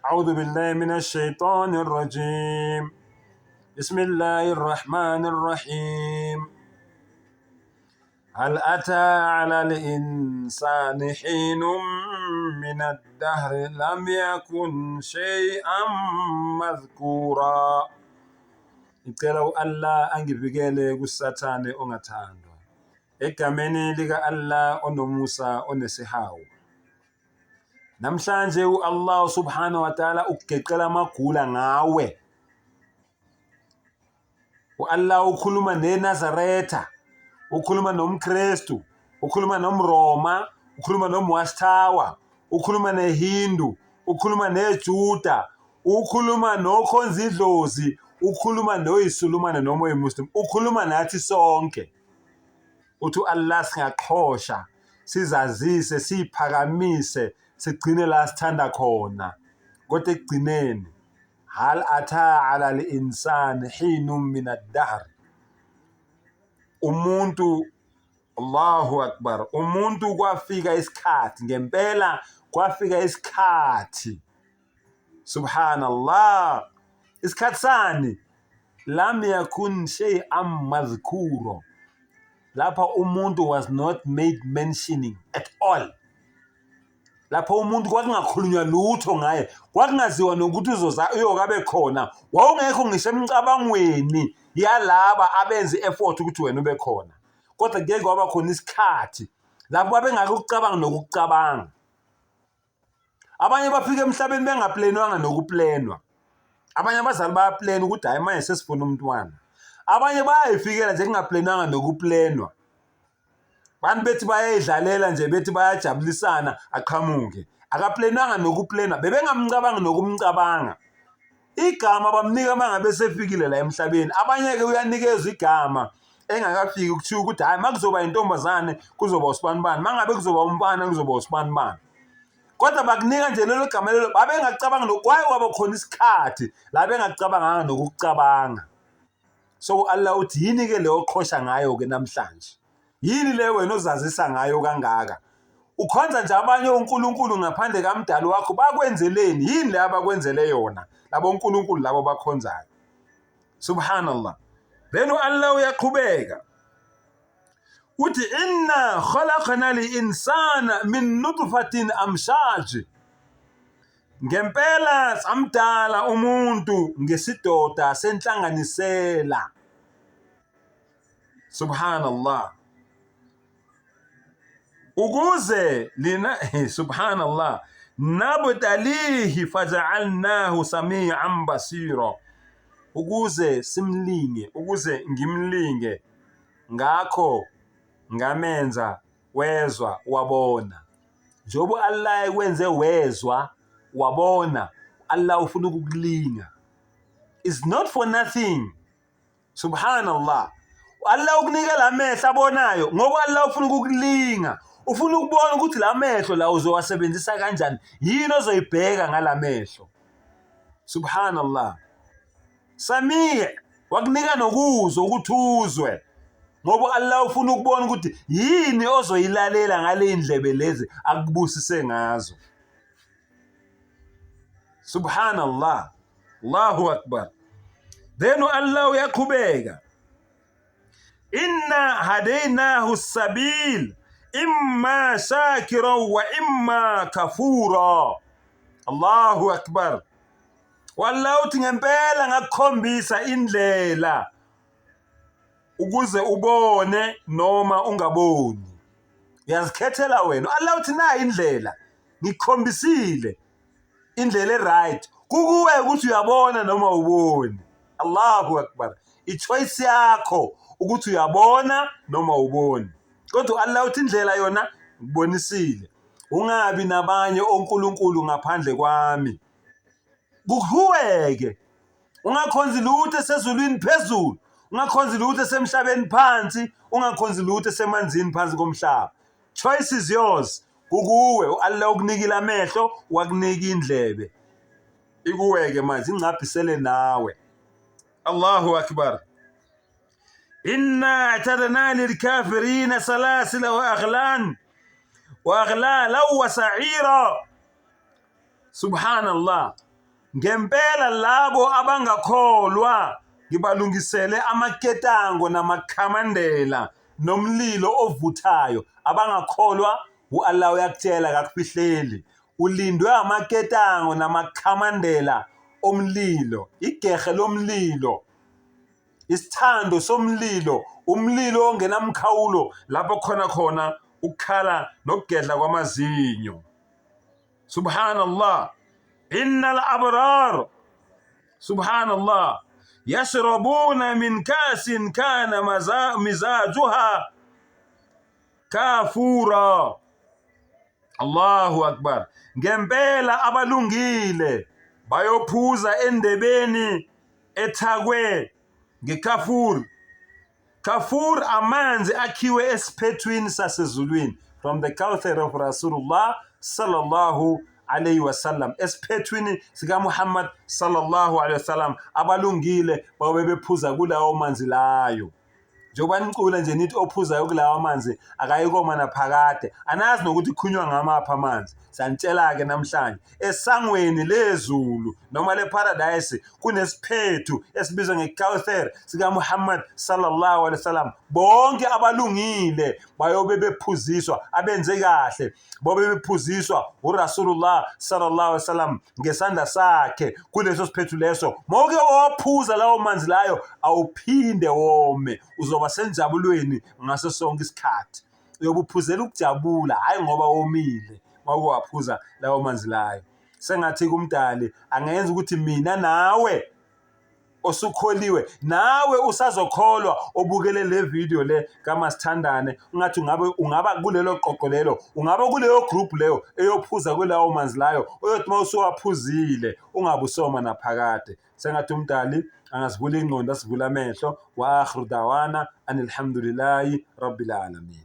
أعوذ بالله من الشيطان الرجيم بسم الله الرحمن الرحيم هل أتى على الإنسان حين من الدهر لم يكن شيئا مذكورا Ngicela u-Allah angivikele kuSathane ongathandwa. Egameni lika-Allah onomusa onesihawu. Namhlanje u-Allah subhanahu wa ta'ala ukugeqela amagula ngawe. U-Allah ukhuluma neNazaretha, ukhuluma nomKristu, ukhuluma nomRoma, ukhuluma nomWatchtower, ukhuluma neHindu, ukhuluma neJuda, ukhuluma nokhonza idlozi, ukhuluma noyisulumane noma oyiMuslim, ukhuluma nathi sonke. Uthi u-Allah singaqhosha sizazise siyiphakamise sigcine la sithanda khona kodwa ekugcineni hal ata ala al-insani hinun min ad-dahr umuntu Allahu akbar umuntu kwafika isikhathi ngempela kwafika isikhathi subhanallah isikhathi sani lam yakun shay'an madhkura lapha umuntu was not made mentioning at all lapho umuntu kwakungakhulunywa lutho ngaye kwakungaziwa nokuthi uzoza uyokabe khona wawungekho ngisho emcabangweni yalaba abenza i-effort ukuthi wena ube khona kodwa kuye kwaba khona isikhathi lapho babengake ukucabanga nokucabanga abanye bafika emhlabeni bengaplenwanga nokuplenwa abanye abazali bayaplena ukuthi hhayi manje sesifuna umntwana abanye bayayifikela nje kungaplenwanga nokuplenwa bantu bethi bayayidlalela nje bethi bayajabulisana aqhamuke akaplenwanga nokuplena bebengamcabangi nokumcabanga igama bamnika uma ngabe sefikile la emhlabeni abanye-ke uyanikezwa igama engakafiki kuthiwa ukuthi hhayi uma kuzoba intombazane kuzoba usibanibani uma ngabe kuzoba umfana kuzoba usibanibani kodwa bakunika nje lelo gama lelo babengacabangi kwaye kwaba khona isikhathi la bengacabanganga nokucabanga so u-Allah uthi yini-ke leyo oqhosha ngayo-ke namhlanje yini le wena ozazisa ngayo kangaka ukhonza nje abanye onkulunkulu ngaphandle kamdali wakho bakwenzeleni yini le abakwenzele yona labo onkulunkulu labo bakhonzayo subhanallah then u-Allah uyaqhubeka uthi inna khalaqna li-insana min nutfatin amshaj ngempela samdala umuntu ngesidoda senhlanganisela subhanallah ukuze lina subhanallah nabtalihi faja'alnahu sami'an basira ukuze simlinge ukuze ngimlinge ngakho ngamenza wezwa wabona njengoba Allah ekwenze wezwa wabona Allah ufuna ukukulinga is not for nothing Subhanallah. Allah ukunika la mehlo abonayo ngoba Allah ufuna ukukulinga. Ufuna ukubona ukuthi la mehlo la uzowasebenzisa kanjani. Yini ozoyibheka ngala mehlo? Subhanallah. Sami wakunika nokuzwa ukuthi uzwe. Ngoba Allah ufuna ukubona ukuthi yini ozoyilalela ngale ndlebe lezi akubusise ngazo. Subhanallah. Allahu akbar. Then Allah uyaqhubeka. Inna hadainahu sabil imma shakira wa imma kafura. Allahu akbar. Wallah uthi ngempela ngakukhombisa indlela ukuze ubone noma ungaboni. Uyazikhethela wena. Allah uthi nayi indlela ngikukhombisile. Indlela e-right kukuwe ukuthi uyabona noma uboni. Allahu akbar. I-choice yakho ukuthi uyabona noma uboni. Kodwa Allah uthi indlela yona ngikubonisile. Ungabi nabanye onkulunkulu ngaphandle kwami. Kukuweke. Ungakhonzi lutho esezulwini phezulu, ungakhonzi lutho esemhlabeni phansi, ungakhonzi lutho esemanzini phansi komhlaba. Choice is yours. Kukuwe u-Allah ukunikile amehlo, wakunika indlebe. Ikuweke manje ingcabhisele nawe. Allahu akbar. Inna a'tadna lilkafirina salasila wa aghlan wa aghlala wa sa'ira. Subhanallah. Ngempela labo abangakholwa ngibalungisele amaketango namakhamandela nomlilo ovuthayo. Abangakholwa u-Allah uyakutshela akakufihleli. Ulindwe amaketango namakhamandela omlilo, igehe lomlilo, isithando somlilo, umlilo ongenamkhawulo lapho khona khona ukukhala nokugedla kwamazinyo. Subhanallah. Innal abrar. Subhanallah. Yashrabuna min kasin kana mizajuha kafura. Allahu akbar. Ngempela abalungile bayophuza endebeni ethakwe ngekafur. Kafur amanzi akhiwe esiphethwini sasezulwini from the Kawthar of Rasulullah sallallahu alayhi wasallam, esiphethwini sikaMuhammad sallallahu alayhi wasallam. Abalungile babe bephuza kulawo manzi layo. Njengoba nicula nje nithi ophuzayo kulawa manzi akayikoma naphakade, anazi nokuthi khunywa ngamaphi amanzi. Sanitshela-ke namhlanje esangweni lezulu noma leparadise kunesiphethu esibizwa ngeKawthar sikaMuhammad sallallahu alaihi wasallam. Bonke abalungile bayobe bephuziswa, abenze kahle bobe bephuziswa uRasulullah sallallahu alaihi wasallam ngesandla sakhe kuleso siphethu leso. Mawuke wawaphuza lawo manzi layo, awuphinde wome, uzoba senjabulweni ngaso sonke isikhathi. Uyobe uphuzela ukujabula, hhayi ngoba womile mawuke waphuza lawo manzi layo. Sengathi kumdali angenza ukuthi mina nawe osukholiwe nawe usazokholwa obukele le video le kaMasithandane, ungathi ungabe ungaba kulelo qoqo lelo, ungaba kuleyo group leyo eyophuza kulawo manzi layo, oyothi uma usuwaphuzile ungabe usoma naphakade. Sengathi umdali angasivula ingqondo, asivule amehlo. Wa akhiru dawana anilhamdulillahi rabbil alamin.